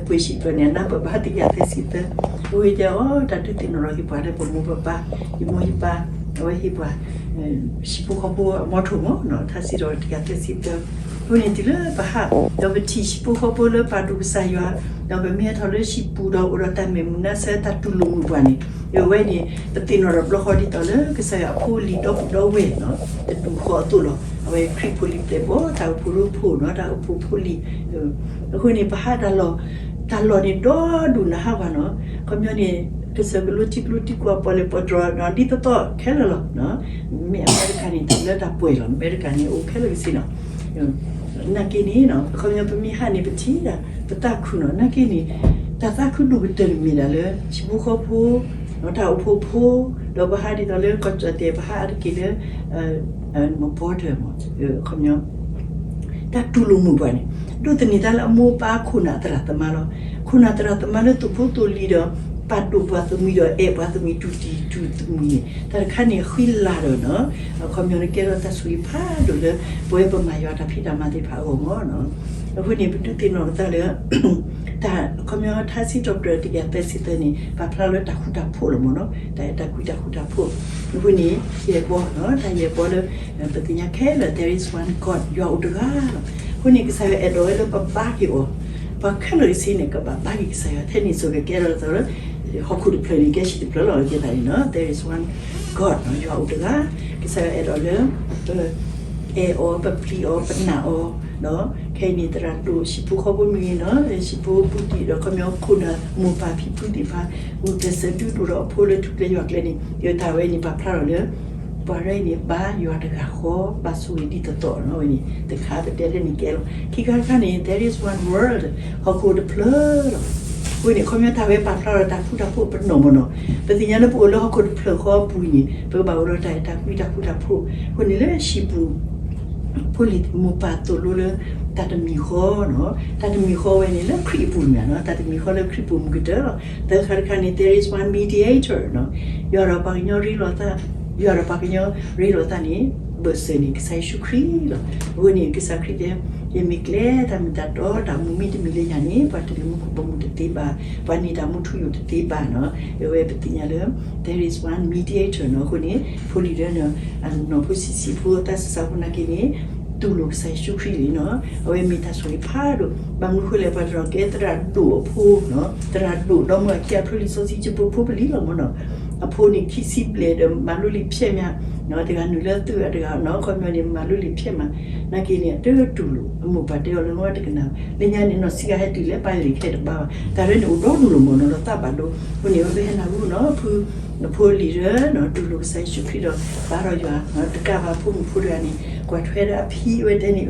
ပှ့ၤစံးပတြၢၤန့ၣ် အနၢ်ပၢၢ်ဘၣ်တကယၤသၢဆံသၢ, အဝဲတဲအီၤ တၢ်ဒုးသ့ၣ်နီၣ်ထီၣ်က့ၤပှၤလၢပမိၢ်ပပၢ်, ယမိၢ်ယပၢ်, အဝဲဟ့ၣ်ပှၤ ဟံၣ်ဖိဃီဖိအမီထိၣ်မးနီၤ, ထါစံးထီၣ်တကယၤသၢဆံသၢ, အဃိန့ၣ်တုၤလၢပဟး, ဒီးပထံၣ်ဟံၣ်ဖိဃီဖိလၢပာ်ဒိၣ်ကစၢ်ယွၤ, ဒီးပမ့ၢ်ဟဲထီၣ်လၢဟံၣ်ပူၤဒီးအိၣ်ဒီးတၢ်မဲာ်မုာ်နါဆၢတၢ်တူၢ်လိာ်မုာ်ပှၤန့ၣ်, အဝဲန့ၣ် ပသ့ၣ်နီၣ်ထီၣ်ဘျီဃီဒ်သိးလၢကစၢ်ယွၤအဖိအလံၤဒီပုၢ်ဒီဝဲၢ်နီၤ, တဒူၣ်ဃီအသိးလီၤ. အဝဲခရံာ်ဖိလံၤပျဲၢ်ဘီၣ် တၢ်အိၣ်ဖှိၣ်ရိဖှိၣ်နီၤ, တၢ်အိၣ်ဖှိၣ်ဖိလံၤ အဃိန့ၣ် ပဟးတၢ်လီၢ်, တၢ်လီၢ်န့ၣ်ဒီဒူၣ်နဟးဂီၤနီၤ, ခီပညီန့ၣ် ကစၢၢ်ကလိထံကျိထံကွာ်ပီၣ်လဲၣ်ပီၣ်တြီၤနီၤ, ဒ်သိးသိးခဲလၢာ်လီၤ. မ့ၢ်အမဲရကၤန့ၣ် တုၤလၢတၢ်ပှဲၤလီၤ, အမဲရကၤန့ၣ်အိၣ်ခဲလၢာ်ကဆ့နီၤ. နာ်က့န့ၣ်နီၤ ခီပညီပမ့ၢ်ဟးန့ၣ် ပထံၣ်ဒၣ် ပသးခုနီၤ, နာ်က့န့ၣ် တၢ်သးခုဒိၣ်ကတၢၢ်န့ၣ်မ့ၢ်ဒၣ်လၢ ဟံၣ်ဖိဃီဖိ တၢ်အိၣ်ဖှိၣ်ဖိ, ဒီးပဟးဒ်သိးလၢကီၢ်ကၠီၣ်တဲာ် ပဟးအါတက့ၢ်လၢ မီၢ်ဘီတၢၢ်မး, ခီပညီ တၢ်တူၢ်လိာ်မုာ်ပှၤန့ၣ် ဒိးသန့ၤတၢ်လၢအမိၢ်အပၢ်ခိၣ်နၢ်သရၣ်သမါလီၤ. ခိၣ်နၢ်သရၣ်သမါလၢသိၣ်ဖိသိၣ်လံၤဒီး ပာ်ဒိၣ်ပှၤသမံၤဒီးအဲၣ်ပှၤသမံၤတူၢ်တံၢ်တူၢ်သမံၤန့ၣ် တၢ်တခါန့ၣ်ဃံလၤဒီးနီၤ, ခီပညီန့ၣ်ကဲထီၣ်တၢ်ဆိၣ်ဂ့ၤဖးဒိၣ်လၢ ပဝဲပမၤယွၤတၢ်ဖံးတၢ်မၤသ့ၣ်တဖၣ်အဂီၢ်မးနီၤ. အဃိန့ၣ် ပဒုးသ့ၣ်နီၣ်ပသးလၢ တၢ်ခီပညီထါစံးထီၣ်ပတြၢၤတကယၤသၢဆံသၢန့ၣ် ပာ်ဖျါလၢတၢ်ဃူတၢ်ဖိးလီၤမးနီၤ, တၢ်အဲၣ်တၢ်ကွံတၢ်ဃူတၢ်ဖိး, အဃိန့ၣ် ယဲၢ်ဘီနီၤ, တၢ်ယဲၢ်ဘီလၢ ပသ့ၣ်ညါခဲလၢာ် there is one God, ယွၤအိၣ်တဂၤလီၤ. အဃိန့ၣ် ကစၢ်ယွၤအဲၣ်ဒိးဝဲလၢပဘါက့ၤအီၤ, ပှၤခဲလၢာ်တဆံန့ၣ် ကဘၣ်ဘါက့ၤကစၢ်ယွၤ, ထဲန့ၣ်စိၤကကဲထီၣ်လၢ ဟီၣ်ခိၣ်တဖျၢၣ်န့ၣ် ကဲဆံးတဖျၢၣ်လီၤ, ကဲသးန့ၣ်နီၤ, there is one God, ယွၤအိၣ်တဂၤ, ကစၢ်ယွၤအဲၣ်ဒိးလၢ ပ အဲၣ်အီၤ ပပျံၤအီၤ ပနာ်အီၤ, ခဲအံၤန့ၣ် သရၣ်ဒိၣ် ဟံၣ်ဖိဃီဖိမ့ၢ်ဂ့ၤနီၤ, ဟံၣ်ဖိဘူးတံၢ်ဒီး ခီပညီခိၣ်နၢ်မိၢ်ပၢ်ဖံဖုသ့ၣ်တဖၣ် ဂုာ်ကျဲးစၢးဒုးဒိၣ်ဒီးအဖိလၢထူၣ်ဖျဲးယွၤကျဲန့ၣ် ယတၢ်ဝဲန့ၣ် ပာ်ဖျါထီၣ်လၢ ပှၤရဲန့ၣ် ဘါယွၤတဂၤဃီ ဘၣ်ဆိၣ်ဂ့ၤဒ်သိးသိးနီၤ, ဝဲန့ၣ် တခါပတဲထဲန့ၣ်ကဲလီၤ. ခံခါတခါန့ၣ် there is one world, ဟီၣ်ခိၣ်တဖျၢၣ်လီၤ. အဃိန့ၣ် ခီပညီတၢ်ဝဲပာ်ဖျါထီၣ်တၢ်ဃူတၢ်ဖိးပနီၢ်မးနီၤ, ပသ့ၣ်ညါလၢပအိၣ်လၢဟီၣ်ခိၣ်တဖျၢၣ်ဃီအပူၤအံၤန့ၣ် ပကဘၣ်အိၣ်ဒီးတၢ်အဲၣ်တၢ်ကွံတၢ်ဃူတၢ်ဖိး, အဃိန့ၣ်လၢဟံၣ်ပူၤ ဖိလံၤမိၢ်ပၢ်သိၣ်လိလၢ တၢ်တမံၤဃီနီၤ, တၢ်တမံၤဃီဝဲန့ၣ်လၢခရံာ်အပူၤန့ၣ်နီၤ, တၢ်တမံၤဃီလၢခရံာ်ပူၤမုၢ်ကတၢၢ်လီၤ. သၢခါတခါန့ၣ် there is one mediator နီၤ, ယွၤဒီးပှၤကညီရ့လိာ်သး, ယွၤဒီးပှၤကညီရ့လိာ်သးန့ၣ် ဘၢၣ်စၢၤန့ၣ် ကစၢ်ယ့ၣ်ၡူးခရံာ်လီၤ. အဃိန့ၣ် ကစၢ်ခရံာ်တဲ ယမ့ၢ်ကျဲတၢ်မ့ၢ်တၢ်တီ တၢ်မူမ့ၢ်တမံၤလၢယၤန့ၣ် ပှၤတလ့ၤမူခိၣ်ဘီမုၢ်တသ့ဘၣ်, ပှၤန့ၢ်တၢ်မူထူယိာ်တသ့ဘၣ်နီၤ, အဝဲပသ့ၣ်ညါလၢ there is one mediator နီၤ, အဃိန့ၣ် ဖိလံၤဒီး အနီၢ်ဖိဆံးဆံးဖိသးစၢ်စၢ်ဖိနာ်က့န့ၣ် တူၢ်လိာ်ကစၢ်ယ့ၣ်ၡူးခရံာ်လံနီၤ, အဝဲမ့ၢ်တၢ်ဆိၣ်ဂ့ၤဖးဒိၣ်, ဘၣ်မနုၤဃိလဲၣ် ပှၤတရီၣ်ကဲသရၣ်ဒိၣ်အဖိ, သရၣ်ဒိၣ်ဒီမါဝၤခံဂၤဖျိလံာ်စီဆှံကၠိဖိဖိပလံၤလီၤမးနီၤ, အဖိန့ၣ်ခံဆံဘျဲၣ်ဒီးမၤလိလံာ်ဖျဲၣ်မး, တဂၤနုာ်လၢသုးအတဂၤနီၤ, ခီပညီန့ၣ် မၤလိလံာ်ဖျဲၣ်မး, နာ်က့န့ၣ် အတတူၢ်လိာ် အမိၢ်ပၢ်တဲအီၤလၢတကနၣ်, လၢညါန့ၣ် နီၢ်ဆံးဂၤဟဲတုၤလၢပၢ်လံာ်ခဲတဘါဘၣ်, တၢ်ရဲန့ၣ်အိၣ်ဒီဒူၣ်လိာ်မးနီၤ, ဒီးသးဘၣ်ဒိ, အဃိန့ၣ် အဝဲပဟဲနၢ်ဟူနီၤ, ဖု နဖိလံၤဒီး တူၢ်လိာ်ကစၢ်ယ့ၣ်ၡူးခရံာ်ဒီး ဘါထီၣ်ယွၤ, တကးဘၣ်ဖိမုၣ်ဖိတဂၤန့ၣ် ကွၢ်ထွဲဒီးအဖံအဝဲတဲန့ၣ်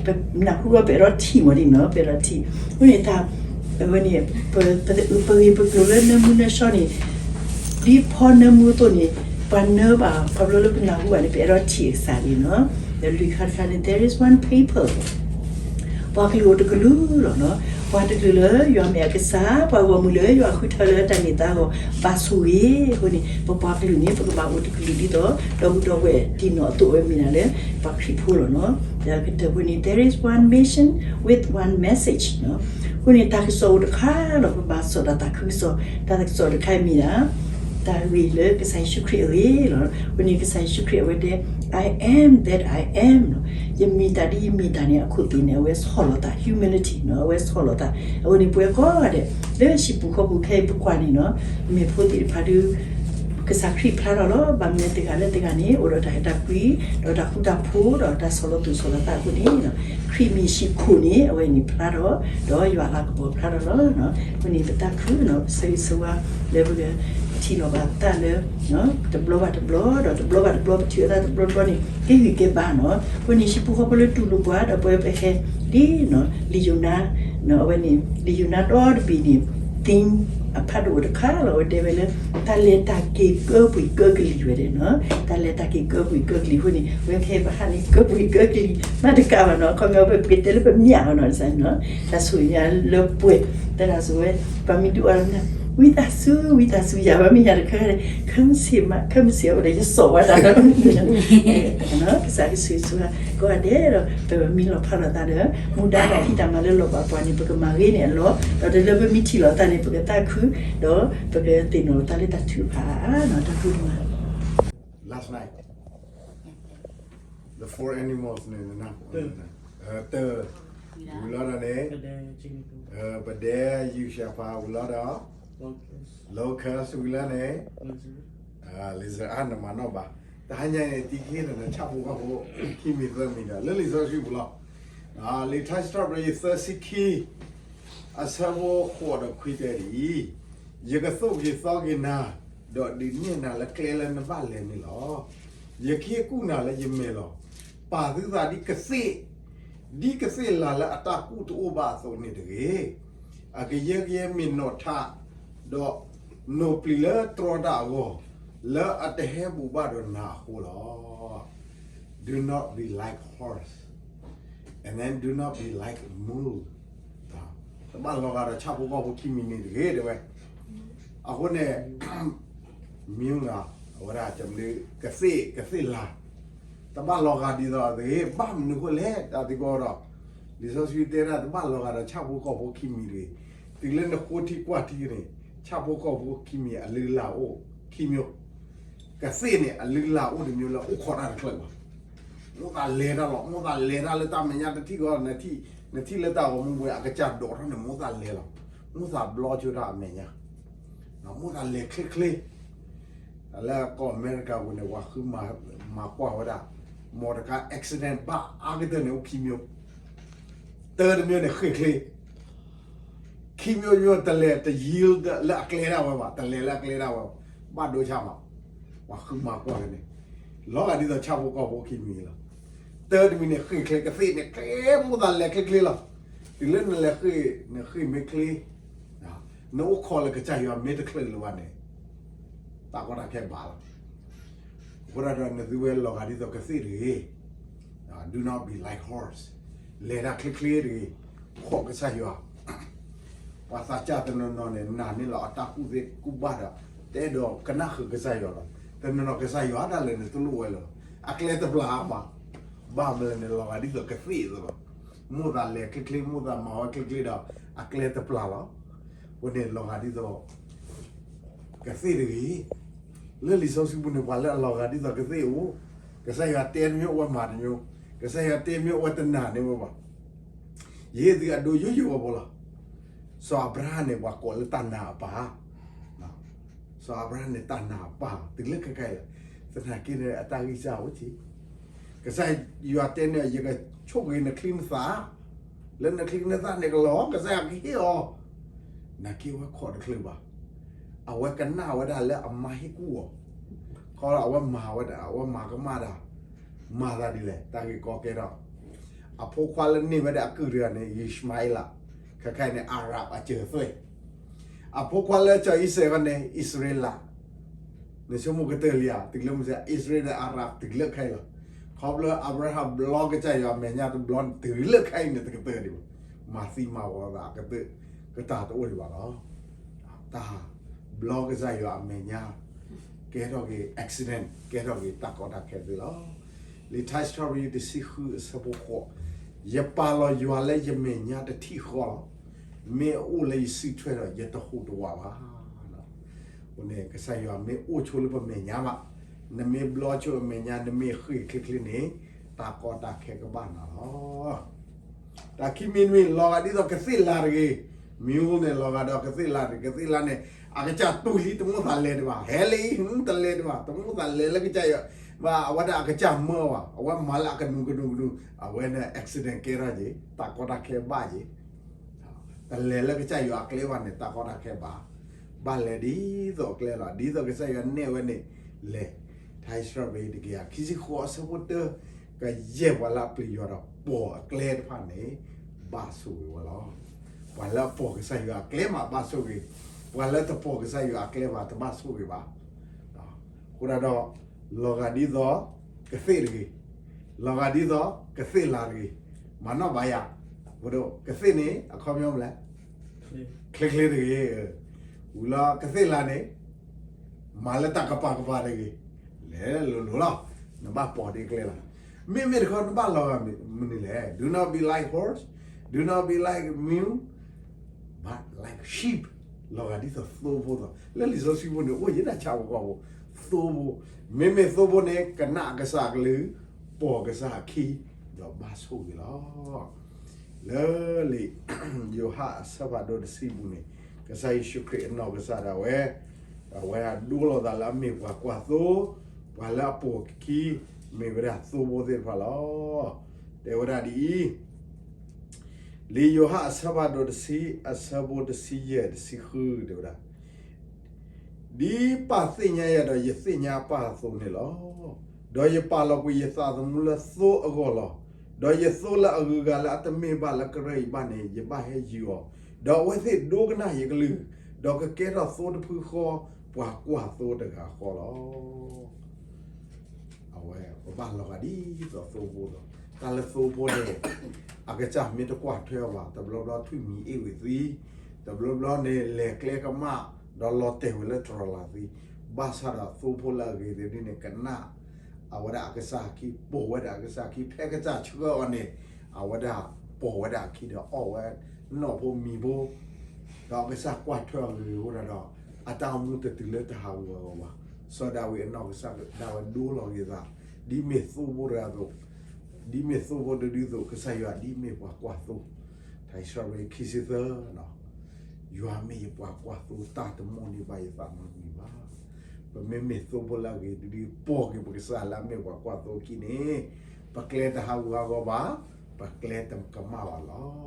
ပနၢ်ဟူဒီးပအဲၣ်ဒိးထံၣ်မးဒ်နီၤ, ပအဲၣ်ဒိးထံၣ်, အဃိန့ၣ်တၢ် အဝဲန့ၣ် ပဂ့ၢ်ပကျိၤလၢနၢမူနၢဆှီန့ၣ် ဒ်ဖီနၢမူအသိးန့ၣ် ပှၤနၢဘၣ် ခီဖျိလၢပနၢ်ဟူဘၣ်န့ၣ် ပအဲၣ်ဒိးထံၣ်အကစၢ်လံနီၤ, ဒီးလွံၢ်ခါတခါန့ၣ် there is one people, ပှၤကလုာ်အိၣ်တကလုာ်လီၤနီၤ, ပှၤတကလုာ်လၢယွၤမ့ၢ်အကစၢ်, ပှၤဂီၢ်မုၢ်လၢယွၤဃုထၢလၢတၢ်န့ၢ်သါအဂီၢ် ဘၣ်ဆိၣ်ဂ့ၤ, အဃိန့ၣ် ပပှၤကလုာ်န့ၣ် ပကဘၣ်အိၣ်တကလုာ်ဒ်သိး ဒီပုၢ်ဒီဝဲၢ်တံၢ်နီၢ်အသိးဝဲမ့ၢ်ဒၣ်လၢ ပှၤခရံာ်ဖိလီၤနီၤ, ဒီးကတၢၢ်ဖိန့ၣ် there is one mission with one message နီၤ, အဃိန့ၣ် တၢ်ကစီၣ်အိၣ်တခါလီၤ, ပဘၣ်စိာ်တၢ်သးခုကစီၣ်, တၢ်သးခုကစီၣ်တခါအံၤမ့ၢ်ဒၣ် တၢ်ဂ့ၢ်လၢကစၢ်ယ့ၣ်ၡူးခရံာ်အဂ့ၢ်လီၤ. အဃိန့ၣ် ကစၢ်ယ့ၣ်ၡူးခရံာ်အဝဲတဲ I am that I am နီၤ, ယမ့ၢ်တၢ်ဒ်ယမ့ၢ်တၢ်န့ၣ် အခိၣ်သ့ၣ်န့ၣ် အဝဲဆီၣ်လီၤသး humility နီၤ, အဝဲဆီၣ်လီၤသး, အဃိန့ၣ် ပဝဲကိးဂၤဒဲး လၢဟံၣ်ပူၤဃီပူၤခဲအံၤပကွၢ်န့ၣ်နီၤ, မ့ၢ်ဖိသ့ၣ်တဖၣ်ဒုး ကစၢ်ခရံာ်ဖျါထီၣ်လီၤ, ဘၣ်မနုၤတဂၤလၢတဂၤန့ၣ် အိၣ်ဒီးတၢ်အဲၣ်တၢ်ကွံ, ဒီးတၢ်ဃူတၢ်ဖိး, ဒီးတၢ်ဆီၣ်လီၤသူၣ်ဆီၣ်လီၤသးအဃိန့ၣ်, ခရံာ်မ့ၢ်ဟံၣ်ခိၣ်န့ၣ် အဝဲန့ၣ်ဖျါထီၣ်, ဒီးယွၤအလၤကပီၤဖျါထီၣ်လီၤ. အဃိန့ၣ် ပသးခုနီၤ, ပဆၢဂ့ၤဆၢဝါလၢပကထံၣ်လီၤဘၣ်ပသးလၢ တဘျီဘၣ်တဘျီ, ဒီးတဘျီဘၣ်တဘျီ ပထံၣ်အသးတဘျီဘျီန့ၣ် ကဲဂံၢ်ကဲဘါနီၤ. အဃိန့ၣ် ဟံၣ်ပူၤဃီဖိလၢတူၢ်လိာ်ပှၤ ဒီးပဝဲပဟဲဒ်နီၤ လံာ်ယိၤနါ, အဝဲန့ၣ် လံာ်ယိၤနါဒီတဘ့ၣ်န့ၣ် သ့ အဖးဒိၣ်တခါလီၤ, အဝဲတဲဝဲလၢ တၢ်လဲၤတၢ်က့ၤကၢပှ့ၤကၢကလံၤဝဲဒၣ်နီၤ, တၢ်လဲၤတၢ်က့ၤကၢပှ့ၤကၢကလံၤအဃိန့ၣ် အဝဲခဲအံၤပဟးန့ၣ် ကၢပှ့ၤကၢကလံၤ မ့ၢ်တကးဘၣ်နီၤ, ခီပညီပကတဲလၢပမၠၣ်အီၤနီၤ, တၢ်ဆိၣ်ဂ့ၤညါလၢပှဲၤ, သရၣ်စံးဝဲ ပှၤမ့ၢ်ဒုးအီၤလၢ ဝံသးစူၤ ဝံသးစူၤ ယၤဘၣ်မ့ၢ်ယၤတခါ ခဲမုၢ်ဆ့ၣ်မး ခဲမုၢ်ဆ့ၣ်အဝဲဒီး ယစိာ်ဝဲဒၣ် ကစၢ်ကဆိၣ်ဂ့ၤဆိၣ်ဝါ ကိးဂၤဒဲးဒီး ပမ့ၢ်လီၤဖးလိာ်သးဒီး မူဒါဒီးဟံၣ်တၢ်မၤလၢလီၤဘၣ်ပှၤန့ၣ် ပကမၤဂ့ၤန့ၢ်အလီၢ် ဒီးတုၤလၢပမ့ၢ်ထံၣ်လိာ်သးန့ၣ် ပကသးခု ဒီးပကသ့ၣ်နီၣ်လိာ်သးလၢတၢ်ထုကဖၣ် တၢ်ထုကဖၣ် Last night, the four animals န့ၣ် တၢ် ဝံၤလီၤဒီးန့ၣ် ပဒဲ ယုၢ်ၡၣ်ဖး ဝံၤလီၤဒီး locust ဝံၤလီၤန့ၣ် lizard အါ နမၤနီၣ်ဘၣ် တဟါညါန့ၣ် တံၤခ့ဒီးနဆၣ်ဖိကီၢ်ဖိ ခံမံၤသၢမံၤဒီး လၢလံာ်စီဆှံပူၤလီၤ. လံာ်ထါစံးထီၣ်ပတြၢၤ ယသၢဆံခံ အဆၢဖိဃိးဒီးခွံတဲဒ်အံၤ, ယကသိၣ်က့ၤသီက့ၤနၤ, ဒီးဒုးနဲၣ်နၤလၢကျဲလၢနဘၣ်လဲၤန့ၣ်လီၤ. ယကဟ့ၣ်ကူၣ်နၤလၢယမဲာ်လီၤ. ပာ်သုသးဒ်ကသ့ၣ်, ဒ်ကသ့ၣ်လၤလၢအတၢ်ကူၣ်တအိၣ်ဘၣ်အသိးန့ၣ်တဂ့ၤ. အကယဲၢ်ကယဲၢ်မ့ၢ်နီၣ်ထး, ဒီးနိၣ်ပျံၤလၢတြီတၢ်အဂီၢ်, လၢအတဟဲဘူးဘၣ်ဒီးနၤအဃိလီၤ. Do not be like horse, and then do not be like mule. တဘၣ်လီၤဂာ်ဒီးဆၣ်ဖိကီၢ်ဖိခံမံၤန့ၣ်တဂ့ၤ တဲဝဲ. အဃိန့ၣ် mule အဝဲဒၣ် ကသ့ၣ် ကသ့ၣ်လၤ, တဘၣ်လီၤဂာ်ဒ်သိးတဂ့ၤ. ဘၣ်မနုၤအဃိလဲၣ် တၢ်သံကွၢ်ဒီး လံာ်စီဆှံတဲဒၣ် တဘၣ်လီၤဂာ်ဒီးဆၣ်ဖိကီၢ်ဖိခံမံၤတဂ့ၤ. တုၤလၢနဃိထံကွၢ်ထံန့ၣ် ဆၣ်ဖိကီၢ်ဖိခံမံၤအလုၢ်အလၢ်အိၣ်ခံမျိုး, ကသ့ၣ်န့ၣ် အလုၢ်အလၢ်အိၣ်တမျိုးလၢအိၣ်ခိးတၢ်တချုးဘၣ်. မိၣ်သးလဲၤတၢ်လီၤ, မိၣ်သးလဲၤတၢ်လၢတၢ်မဲာ်ညါတထံၣ်ဂီၢ်, နထံၣ်လၢတၢ်ဂီၤမူဝဲ အကစၢ်ဒိးထီၣ်န့ၣ် မိၣ်သးလဲၤလီၤ. မိၣ်သးဘျီဆိတၢ်အမဲာ်ညါ, မိၣ်သးလဲၤချ့ချ့ လၢကီၢ်အမဲရကၤပူၤန့ၣ် ပှၤဃုမၤကွၢ်ဝဲဒၣ် မော်တော်ကား accident ဘၣ်အါကတၢၢ်န့ၣ် အိၣ်ခံမျိုး, တၢတမျိုးန့ၣ် ဃ့ၢ်ချ့, ခံမျိုးမျိုး တလဲၤတ yield လၢအကျဲဒၣ်ဝဲဘၣ်, တလဲၤလၢအကျဲဒၣ်ဝဲ, ဘၣ်ဒိဆါမး, ပှၤဃုမၤကွၢ်ဝဲန့ၣ်, လီၤဂာ်ဒ်သိးဆၣ်ဖိကီၢ်ဖိခံမံၤလီၤ. တၢတမံၤန့ၣ် ဃ့ၢ်ချ့ ကသ့ၣ်န့ၣ် ချ့ မိၣ်သးလဲၤချ့ချ့လီၤ. တုၤလၢနလဲၤဃ့ၢ် နဃ့ၢ်မ့ၢ်ချ့ နအိၣ်ခိးလၢကစၢ်ယွၤမ့ၢ်တချုးလၢၤဘၣ်န့ၣ် တၢ်ကီတၢ်ခဲဘၣ်လီၤ. အဃိဒၣ်ဒီး နသုဝဲလီၤဂာ်ဒ်သိးကသ့ၣ်တဂ့ၤ, do not be like horse, လဲၤတၢ်ချ့ချ့တဂ့ၤ, ခိးကစၢ်ယွၤ. ပှၤသးစၢ်တနီၤနီၤန့ၣ် နာ်န့ၢ်လီၤအတၢ်ကူၣ်သ့ကူၣ်ဘၣ်ဒီး တအဲၣ်ဒိးကနၣ်ဃုာ်ကစၢ်ယွၤလီၤ. တနီၤနီၤကစၢ်ယွၤဒၣ်လဲာ်န့ၣ် တလိၣ်ဝဲလၢၤ, အကျဲတပျၢ်အါမး, ဘၣ်မနုၤလဲၣ်န့ၣ် လီၤဂာ်ဒ်သိးကသ့ၣ်အသိးလီၤ. မိၣ်သးလဲၤချ့ချ့ မိၣ်သးမၤဝဲချ့ချ့ဒီး အကျဲတပျၢ်လီၤ. အဃိန့ၣ် လီၤဂာ်ဒ်သိး ကသ့ၣ်တဂ့ၤ. လၢလံာ်စီဆှံပူၤန့ၣ် ပှၤလၢအလီၤဂာ်ဒ်သိးကသ့ၣ်အိၣ်, ကစၢ်ယွၤတဲတမ့ၢ်အိၣ်ဝဲမၤတမ့ၢ်, ကစၢ်ယွၤတဲမ့ၢ်အိၣ်ဝဲတနာ်န့ၢ်ဝဲဘၣ်. ယဟ့ၣ်သုအဒိယိယိအဖိလီၤ. စီၤအၤဘြၤဟၣ်န့ၣ် ပှၤကိးလၢတၢ်နာ်အပၢ် စီၤအၤဘြၤဟၣ်န့ၣ် တၢ်နာ်အပၢ် တုၤလၢခဲခါအံၤလီၤ. သနာ်က့န့ၣ် အတၢ်ဂံၢ်စၢ်အိၣ်က့ၤ, ကစၢ်ယွၤတဲန့ၣ် ယကဆိၣ်ဂ့ၤနချံနသၣ်, လၢနချံနသၣ်န့ၣ်ကလီၤ ကစၢ်ယွၤကဟ့ၣ်အီၤ. နာ်က့ဝဲခိးတချုးဘၣ်. အဝဲကနၣ်ဝဲဒၣ်လၢအမါဟ့ၣ်ကူၣ်အီၤ, ခီလီၤ အဝဲမၤဝဲဒၣ် အဝဲမၤကမၣ်ဒၣ်, မၤသးဒ်လဲၣ် တၢ်ဂ့ၢ်ကီကဲထီၣ် အဖိခွါလၢန့ၢ်ဝဲဒၣ်အကုၢ်တဂၤန့ၣ် ယံၡမၤအ့လး, ခဲခါအံၤန့ၣ် အၤရၣ်အစၢၤသွဲၣ်, အဖိခွါလၢစီၤအံၤစဲးအဂီၢ်န့ၣ် အံၣ်စရ့လး, နဆိကမိၣ်ကတၢၢ်လံဧါ, တုၤလၢမုၢ်ဆ့ၣ် အံၣ်စရ့လးဒီးအၤရၣ်တုၤလၢခဲအံၤလီၤ. ခီဖျိအၤဘြၤဟၣ်ဘျီကစၢ်ယွၤအမဲာ်ညါတဘျီ တုၤလၢခဲအံၤန့ၣ် တကတၢၢ်ဒံးဘၣ်, မၤသံမၤဝီသးကတၢၢ် ကတၢၢ်တအိၣ်ဒံးဘၣ်လီၤ. တၢ်ဘျီကစၢ်ယွၤအမဲာ်ညါ ကဲထီၣ်က့ၤ accident ကဲထီၣ်က့ၤတၢ်ကီတၢ်ခဲသ့လီၤ. လံာ်ထါစံးထီၣ်ပတြၢၤ တဆံဃု အဆၢဖိဃိး, ယပာ်လီၤယွၤလၢယမဲာ်ညါတထံၣ်ဃီလီၤ. မ့ၢ်အအိၣ်လၢယစုထွဲဒီး ယတဟူးတဝးဘၣ်. အဃိန့ၣ် ကစၢ်ယွၤမ့ၢ်အိၣ်ဆိလၢပမဲာ်ညါဘၣ်, နမ့ၢ်ဘျီဆိအမဲာ်ညါ နမ့ၢ်ဃ့ၢ်ချ့ချ့န့ၣ် တၢ်ကီတၢ်ခဲကဘၣ်နၤလီၤ. တၢ်ခံမံၤတမံၤ လီၤဂာ်ဒ်သိးကသ့ၣ်လၤတဂ့ၤ. မံၤန့ၣ် လီၤဂာ်ဒီးကသ့ၣ်လၤတဂ့ၤ, ကသ့ၣ်လၤန့ၣ် အကစၢ်တူၢ်လံ တမိၣ်သးလဲၤဒံးဘၣ်, ဟဲလၢအံၤ တလဲၤဒံးဘၣ်, တမိၣ်သးလဲၤလၢကစၢ်ယွၤ, ဘၣ်အဝဲဒၣ်အကစၢ်မၢဘၣ်, အဝဲမၤလၢအကနူၤကနူၤကနူၤ, အဝဲန့ၣ် accident ကဲထီၣ်က့ၤ, တၢ်ကီတၢ်ခဲဘၣ်က့ၤ တလဲၤလၢကစၢ်ယွၤအကျဲဘၣ်န့ၣ် တၢ်ကီတၢ်ခဲဘၣ်, ဘၣ်လဲၤဒ်သိးအကျဲလီၤ. ဒ်သိးကစၢ်ယွၤနဲၣ်ဝဲန့ၣ် လဲၤ, ထါစံးထီၣ်ပတြၢၤ တကယၤခံဆံဃိး အဆၢဖိတၢ, ကယဲၢ်ပှၤလၢအပျံၤယွၤဒီး ပိာ်အကျဲတဖၣ်န့ၣ် ဘၣ်ဆိၣ်ဂ့ၤဝဲလီၤ. ပှၤလၢအပိာ်ကစၢ်ယွၤအကျဲမး ဘၣ်ဆိၣ်ဂ့ၤ, ပှၤလၢတပိာ်ကစၢ်ယွၤအကျဲဘၣ် တဘၣ်ဆိၣ်ဂ့ၤဘၣ်. အဃိဒၣ်ဒီး လီၤဂာ်ဒ်သိး ကသ့ၣ်တဂ့ၤ, လီၤဂာ်ဒ်သိး ကသ့ၣ်လၤတဂ့ၤ, မၤနီၣ်ဘၣ်ယၤ, အဃိဒီး ကသ့ၣ်န့ၣ် အခီပညီမနုၤလဲၣ်, ချ့ချ့တဂ့ၤ, ပ ဝံၤလီၤကသ့ၣ်လၤန့ၣ် မၤလၢတၢ်ကပၤကပၤတဂ့ၤ, လဲၤလိၤလိၤလီၤ, နဘၣ်ပိာ်ဒ်ကျဲလီၤ. မ့မ့ၢ်တခီနဘၣ်လီၤဂာ်မနုၤလဲၣ်. Do not be like horse, do not be like mule, but like sheep. လီၤဂာ်ဒ်သိးသိဖိသိး, လၢလံာ်စီဆှံဖိန့ၣ် အိၣ်ယဲဒၣ်ဆၣ်ဖိကီၢ်ဖိ, သိဖိ, မ့မ့ၢ်သိဖိန့ၣ် ကနၣ်အကစၢ်အကလုၢ်, ပိာ်ကစၢ်အခံ, ဒီးဘၣ်ဆိၣ်ဂ့ၤလီၤ. လၢလံာ်ယိၤဟၣ်အဆၢဖးဒိၣ်တဆံပူၤန့ၣ်, ကစၢ်ယ့ၣ်ၡူးခရံာ်အနီၢ်ကစၢ်ဒၣ်ဝဲ, အဝဲဒၣ်ဒိလီၤသးလၢအမ့ၢ်ပှၤကွၢ်သိ, ပှၤလၢအပိာ်အခံ, မ့ၢ်ဝဲဒၣ်သိဖိသ့ၣ်တဖၣ်လီၤ. တဲဝဲဒၣ်ဒ်အံၤ, လံာ်ယိၤဟၣ်အဆၢဖးဒိၣ်တဆံ, အဆၢဖိတဆံယဲၢ်တဆံဃုတဲဝဲဒၣ်, ဒ်ပၢ်သ့ၣ်ညါယၤဒီးယသ့ၣ်ညါပၢ်အသိးန့ၣ်လီၤ. ဒီးယပာ်လီၤကွံာ်ယသးသမူလၢသိအဂီၢ်လီၤ. ဒီးယသိလၢအဂုၤအဂၤလၢအတမ့ၢ်ဘၣ်လၢကရၢအံၤဘၣ်န့ၣ် ယဘၣ်ဟဲယုာ်အီၤ, ဒီးအဝဲသ့ၣ်ဒိကနၣ်ယကလုၢ်, ဒီးကကဲထီၣ်သိတဖုဃီ, ပှၤကွၢ်သိတဂၤဃီလီၤ. အဝဲပဘၣ်လီၤဂာ်ဒ်သိးသိဖိလီၤ. တၢ်လၢသိဖိန့ၣ် အကစၢ်မ့ၢ်တကွၢ်ထွဲအီၤဘၣ်, တဘျီဘျီထွံၣ်မံၤအ့ၣ်ဝံၤသံ, တဘျီဘျီန့ၣ် လဲၤကျဲကမၣ်, ဒီးလီၤတဲာ်ဝဲလၢတြီၤလၢ်သံ, ဘၣ်ဆၣ်ဒီးသိဖိလၢအဂ့ၤသ့ၣ်ဒ်န့ၣ် ကနၣ်အဝဲဒၣ်အကစၢ်အခံ, ပိာ်ဝဲဒၣ်အကစၢ်အခံ, ဖဲကစၢ်ဆှၢအီၤန့ၣ် အဝဲဒၣ်ပိာ်ဝဲဒၣ်အခံဒီးအီၣ်ဝဲနီၣ်ဖိမံၤဖိ, ဒီးအကစၢ်ကွၢ်ထွဲအီၤဂ့ၤဂ့ၤအဃိဒီး အတၢ်အိၣ်မူတတုၤလၢတၢ်ဟးဂူာ်ဟးဂီၤဘၣ်. စီၤဒၤဝံးအနီၢ်ကစၢ်ဒၣ်ဝဲဒိလီၤဂ့ၤသး, ဒ်မ့ၢ်သိဖိတဂၤအသိး, ဒ်မ့ၢ်သိဖိတဒုအသိး ကစၢ်ယွၤဒ်မ့ၢ်ပှၤကွၢ်သိ, ထါစံးပတြၢၤခံဆံသၢ, ယွၤမ့ၢ်ယပှၤကွၢ်သိ တၢ်တမိၣ်န့ၢ်ဘၣ်ယသးနီတမံၤဘၣ်. ပမ့မ့ၢ်သိဖိလၢအဂ့ၤဒ်ဒ် ပိာ်က့ၤပကစၢ်လၢအမ့ၢ်ပှၤကွၢ်သိအခံန့ၣ်, ပကျဲတဟးဂူာ်ဟးဂီၤဘၣ်, ပကျဲတကမၣ်ဘၣ်လီၤ.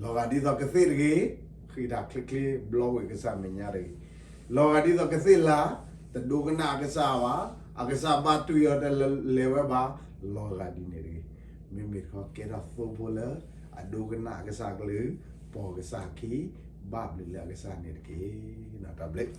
လီၤဂာ်ဒ်သိးကသ့ၣ်တဂ့ၤ, ဃ့တၢ်ချ့ချ့ ဘျီဝဲကစၢ်မဲာ်ညါတဂ့ၤ. လီၤဂာ်ဒ်သိးကသ့ၣ်လၤ, တဒိကနၣ်အကစၢ်ဘၣ်, အကစၢ်ဘၣ်တွံၢ်အီၤတလဲၤဝဲဘၣ်, လီၤဂာ်ဒ်န့ၣ်တဂ့ၤ. မ့မ့ၢ်တခီကဲထီၣ်သိဖိလၢ အဒိကနၣ်အကစၢ်ကလုၢ်, ပိာ်ကစၢ်အခံ, ဘၣ်ဘျုးလၢအကစၢ်န့ၣ်တက့ၢ်. တၢ်ဘျုး